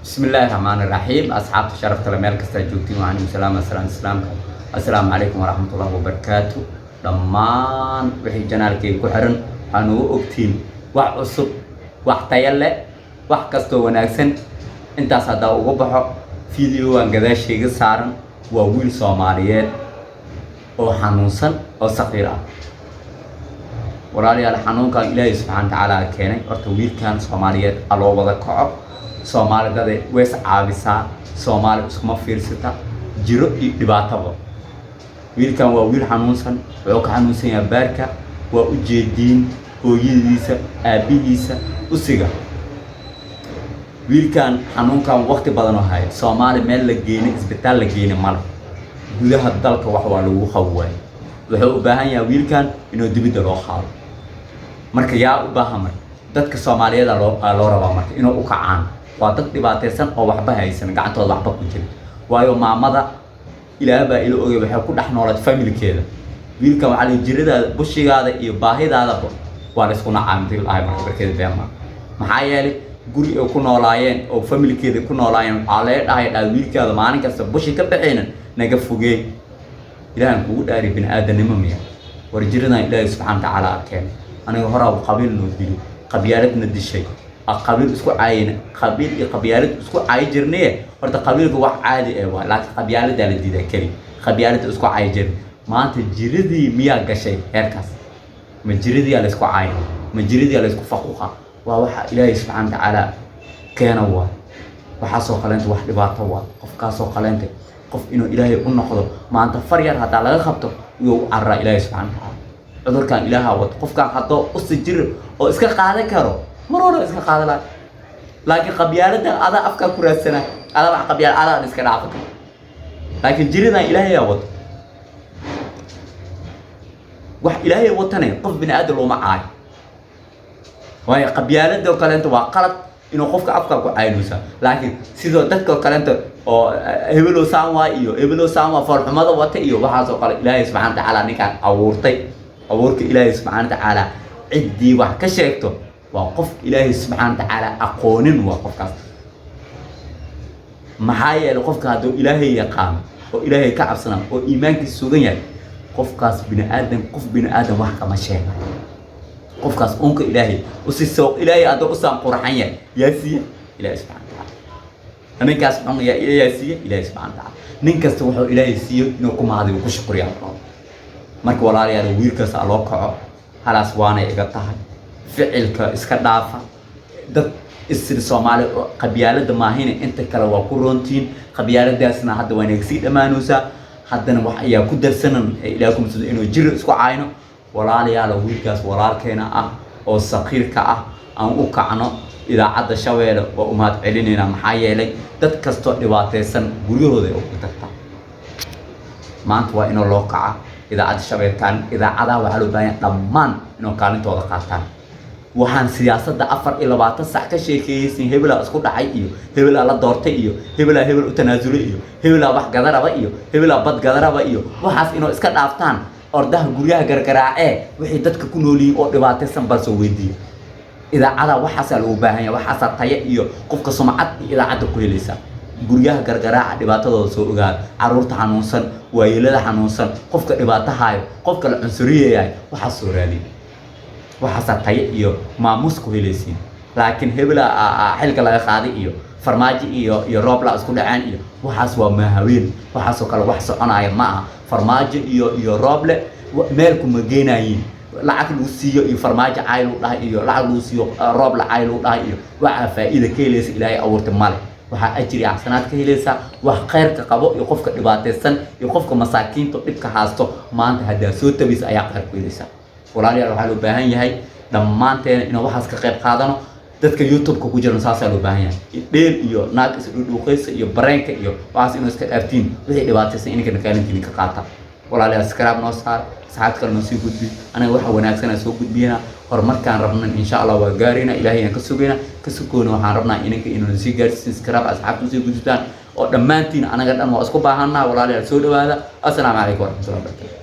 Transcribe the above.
Bismi illaahi raxmaani raxiim. Asxaabta sharafta le, meel kastaa joogtiin, waxaan idin salaama salaam islaamka. Assalaamu calaykum waraxmatullahi wabarakaatu. Dhammaan wixii channelkayga ku xiran, waxaa nugu ogtiin wax cusub, wax tayo leh, wax kastoo wanaagsan. Intaas haddaa uga baxo, videogan gadaashayga saaran waa wiil Soomaaliyeed oo xanuunsan oo saqiir ah. Walaalayaal, xanuunkan Ilaahay subxaana watacaala keenay. Horta wiilkan Soomaaliyeed aloo wada kaco. Soomaalidade weys caawisaa, Soomaali iskuma fiirsata jiro iyo dhibaataba. Wiilkan waa wiil xanuunsan, wuxuu ka xanuunsan yahay baarka. Waa u jeediin hooyadiisa, aabbihiisa, usiga. Wiilkan xanuunkan waqti badan oo haya. Soomaali meel la geynay, isbitaal la geynay male. Gudaha dalka wax waa lagu qabi waayo. Wuxuu u baahan yahay wiilkan inuu dibidda loo qaado. Marka yaa u baahan? Marka dadka Soomaaliyeeda loo rabaa marka inuu u kacaan. Waa dad dhibaataysan oo waxba haysan, gacantooda waxba ku jirin. Waayo, maamada, Ilaah baa ila ogay, waxay ku dhex noolayd familkeeda. Wiilkan waxaa la jiradaada, bushigaada iyo baahidaadaba waa la isku nacaamtil ahay. Marka barkeeda beema, maxaa yeelay guri ay ku noolaayeen oo familkeeda ku noolaayeen, waxaa laga dhahay dhaa wiilkaada maalin kasta bushi ka baxayna naga fogee. Ilaahan kugu dhaari, bini aadanimo miya? War jiradan Ilaahay subxaana watacaala keenay. Aniga horaa qabiil noo dilo, qabyaaladna dishay, qabiil isku caayina, qabiil iyo qabyaalad isku caayi jirnaye. Horta qabiilka wax caadi eh waa, laakiin qabyaaladaa la diidaa keli. Qabyaalada isku caayi jirnay, maanta jiradii miyaa gashay heerkaas? Ma jiradiyaa la isku caaya? Ma jiradiyaa la isku faquuqa? Waa waxa Ilaahay subxaana watacaala keena. Waa waxaasoo kaleenta wax dhibaato waa. Qofkaasoo kaleenta, qof inuu Ilaahay u noqdo, maanta far yar haddaa laga qabto, iyuu u cararaa Ilaahay subxaana watacaala. Cudurkan Ilaaha wato. Qofkan haddoo usi jir oo iska qaadan karo, mar hore iska qaadan lahay. Laakiin qabyaalada adaa afkaa ku raadsanay, adaa wax qabyaal adaa iska dhaafa karo. Laakiin jiridan Ilaahayaa wato. Wax Ilaahay watane qof bini aadam looma caayo. Waayo, qabyaalada oo kaleento waa qalad inuu qofka afkaa ku caynaysa. Laakiin sidoo dadka oo kaleento oo hebelow saan waa iyo hebelow saan waa, foolxumada wata iyo waxaas oo kale, Ilaahay subxana watacaala ninkaan abuurtay, abuurka Ilaahay subxaana watacaala ciddii wax ka sheegto waa qof Ilaahay subxaana watacaala aqoonin waa qofkaas. Maxaa yeelay, qofka hadduu Ilaahay yaqaano oo Ilaahay ka cabsana oo iimaankiisa sugan yahay, qofkaas bini aadam, qof bini aadam wax kama sheega. Qofkaas unka Ilaahay usi soo Ilaahay hadduu usaan qurxan yahay, yaa siiye? Ilaahay subxana watacaala. Ninkaas xun yaa siiye? Ilaahay subxana watacaala. Nin kasta wuxuu Ilaahay siiyo inuu ku mahadiyo, ku shukriyaa. Marka walaalayaal, wiilkaas ha loo kaco. Halaas waanay iga tahay. Ficilka iska dhaafa. Dad isir Soomaali oo qabyaalada maahine, inta kale waa ku roontiin. Qabyaaladaasna hadda waa inaga sii dhammaanaysaa. Haddana wax ayaa ku darsanan ee Ilaah kumsado inuu jiro isku caayno. Walaalayaal, wiilkaas walaalkeena ah oo saqiirka ah aan u kacno. Idaacadda Shabeelle waa u mahad celinaynaa, maxaa yeelay dad kastoo dhibaataysan guryahooda ay ugu tagtaa. Maanta waa inuu loo kaca Idaacadda Shabeelle. Kaalin idaacadaha waxaa loo baahan yahay dhammaan inuu kaalintooda qaataan. Waxaan siyaasadda 24 sac ka sheekeeyeysin, hebelaa isku dhacay iyo hebelaa la doortay iyo hebelaa hebel u tanaasulay iyo hebelaa wax gadaraba iyo hebelaa bad gadaraba iyo waxaas inuu iska dhaaftaan. Ordaha guryaha gargaraacee, wixii dadka ku nool yihiin oo dhibaataysan balsoo weydiiya idaacada. Waxaasaa lagu baahan yahay, waxaasaa taya iyo qofka sumcad iyo idaacadda ku helaysaa. Guryaha gargaraaca, dhibaatadooda soo ogaada, caruurta xanuunsan, waayeelada xanuunsan, qofka dhibaato haayo, qofka la cunsuriyayahay, waxaas soo raadiya. Waxaasaa tayo iyo maamuus ku helaysiin. Laakiin hebela xilka laga qaaday iyo Farmaajo iyo Roobla isku dhaceen iyo waxaas waa mahaween. Waxaasoo kale wax soconaya ma aha. Farmaajo iyo Rooble meel kuma geenayiin. Lacag lagu siiyo iyo Farmaajo caay lagu dhahay iyo lacag lagu siiyo Rooble caay lagu dhahay iyo waxaa faa'iida ka helaysa Ilaahay abuurtay male. Waxaa ajri iyo xasanaad ka helaysaa wax khayrka qabo iyo qofka dhibaataysan iyo qofka masaakiinta dhibka haasto. Maanta haddaa soo tabaysa ayaa khayr ku helaysaa. Walaalayaal, waxaa loo baahan yahay dhammaanteena inaan waxaas ka qayb qaadano. Dadka YouTube-ka ku jirana saasaa loo baahan yahay. Dheel iyo naag isdhuudhuuqaysa iyo bareenka iyo waxaas inuu iska dhaaftiin. Wixii dhibaataysan ininkana kaalintiina ka qaata. Walaalayaal, subscribe noo saar, asxaabta kale noo sii gudbi. Aniga waxa wanaagsan aan soo gudbiyana, horumarkaan rabnan insha Allah waa gaarayna. Ilaahay aan ka sugayna, ka sugoona. Waxaan rabnaa ininka inuu sii gaarsiin, subscribe asxaabta usii gudbtaan oo dhammaantiin. Anaga dhan waa isku baahannaha. Walaalayaal, soo dhawaada. Assalaamu calaykum waraxmatullahi wabarakatu.